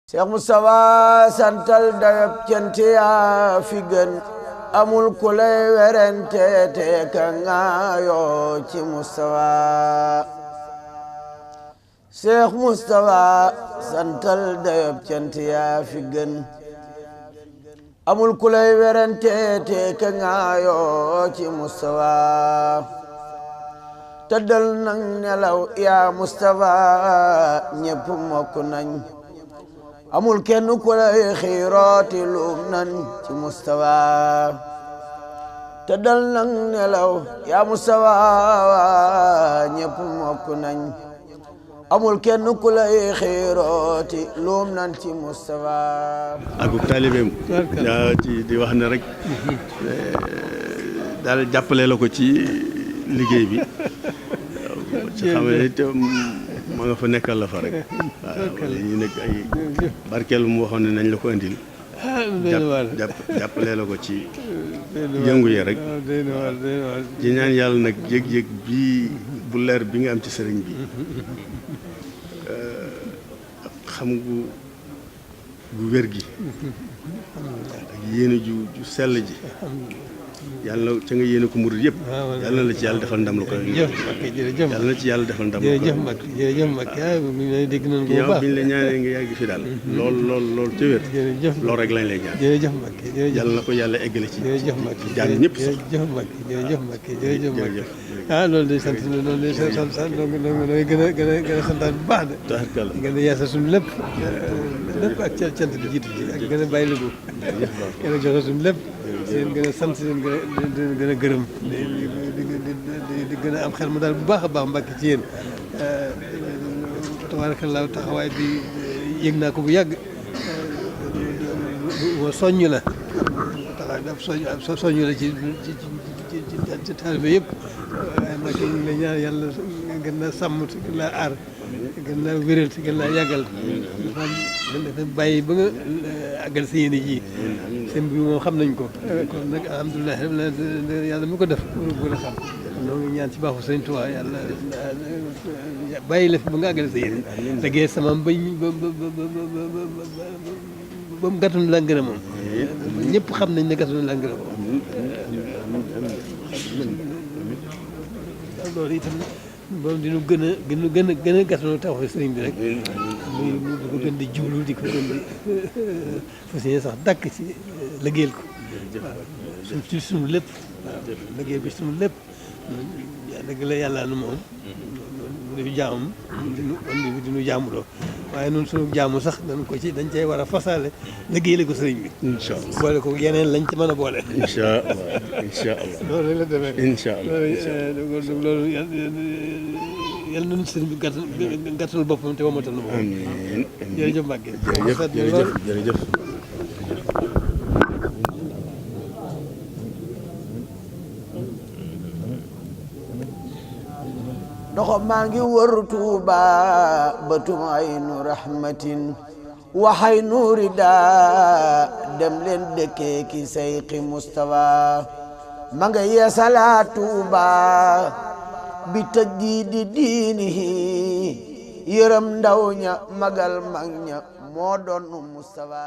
Cheikh Moustapha santal dayab cant yaa fi gën amul ku lay werante te ka ngaayoo ci Moustapha Cheikh Moustapha santal dayab cant yaa fi gën amul ku lay werante te ka ngaayoo ci Moustapha tëddal nang nelaw yaa Moustapha ñépp mokk nañ amul kenn ku lay xiirooti luum nan ci Moustapha tëddal nang nelaw yaa Moustapha ñépp mokk nañ amul kenn ku lay xiirooti luum nan ci Moustapha akub taalibeem yaa ci di wax ne rek daal jàppale la ko ci liggéey bi ci xam ne it ma nga fa nekkal la fa rek waaw ñu nekk ay barkeelu mu waxoon ne nañ la ko indil jàppale la ko ci yëngu yi rek di ñaan yàlla nag yëg-yëg bii bu leer bi nga am ci sëriñ bi xam gu wér gi ak yéene ju sell ji yàlla na ca nga yéene ko murid yëpp yàlla na la ci yàlla defal ndam lu ko yàlla na ci yàlla defal ndam lu ko jërëjëf Mbacke jërëjëf Mbacke dégg nañ ko bu baax bi ñu la ñaanee nga yàgg fi daal lool ca wér loolu rek lañ lay ñaan jërëjëf Mbacke yàlla na ko yàlla eggale ci jërëjëf Mbacke jàng ñëpp sax jërëjëf Mbacke jërëjëf Mbacke jërëjëf Mbacke loolu day sant loolu day sant nooy gën a santaan bu baax de tabarkalla gën a yeesal suñu lépp ak cant bi jiitu ji ak gën a bàyyi ligu gën a joxe suñu lépp seen gën a sant seen gën a gërëm di gën a am xel mu daal bu baax a baax Mbacke ci yéen tabaarakallaa taxawaay bi yëg naa ko bu yàgg moo soññ la taxawaay bi ab soññ la ci taalibe yëpp waaye Mbacke ñu ngi lay ñaan yàlla gën naa sàmm te gën naa aar gën naa wéral te gën naa yàggal dafa bàyyi ba nga àggal sa yéene ji seen bi moom xam nañ ko kon nag alhamdulilah yàlla mi ko def gën a xam noo ngi ñaan ci baaxu Sëriñ Tuubaa yàlla bàyyi la fi ba nga àggale sa yéene liggéey sama ba mu gàttanu la ngërëm moom ñëpp xam nañ ne gàttanu la ngërëm moom loolu itam moom dinu gën a gàttanu taxaw sëriñ bi rek muy di ko gën di jublu di ko gën di fas yéene sax dàkk ci liggéeyal ko waaw ci suñu lépp waaw liggéey bi suñu lépp dëgg la yàlla nu moom mu defi jaamam dinu jaamuloo waaye noonu suñu jaamu sax dañ cay war a fasaale liggéeyal ko sëriñ bi incha allah boole ko yeneen lañ ci mën a boole incha allah loolu rek la demee incha allah loolu yàlla nañu sëriñ bi gàttal boppam te wamatal na boppam amiin jërëjëf Mbacke jërëjëf ndoxo maa ngi wër Tuuba batum aynu rahmatin waxay nuuri daa dem leen dëkkee ki sayqi Moustapha ma nga yeesalaat Tuuba bi tajdiidi diinihi yërëm ndaw ña magal mag ña moo doon Moustapha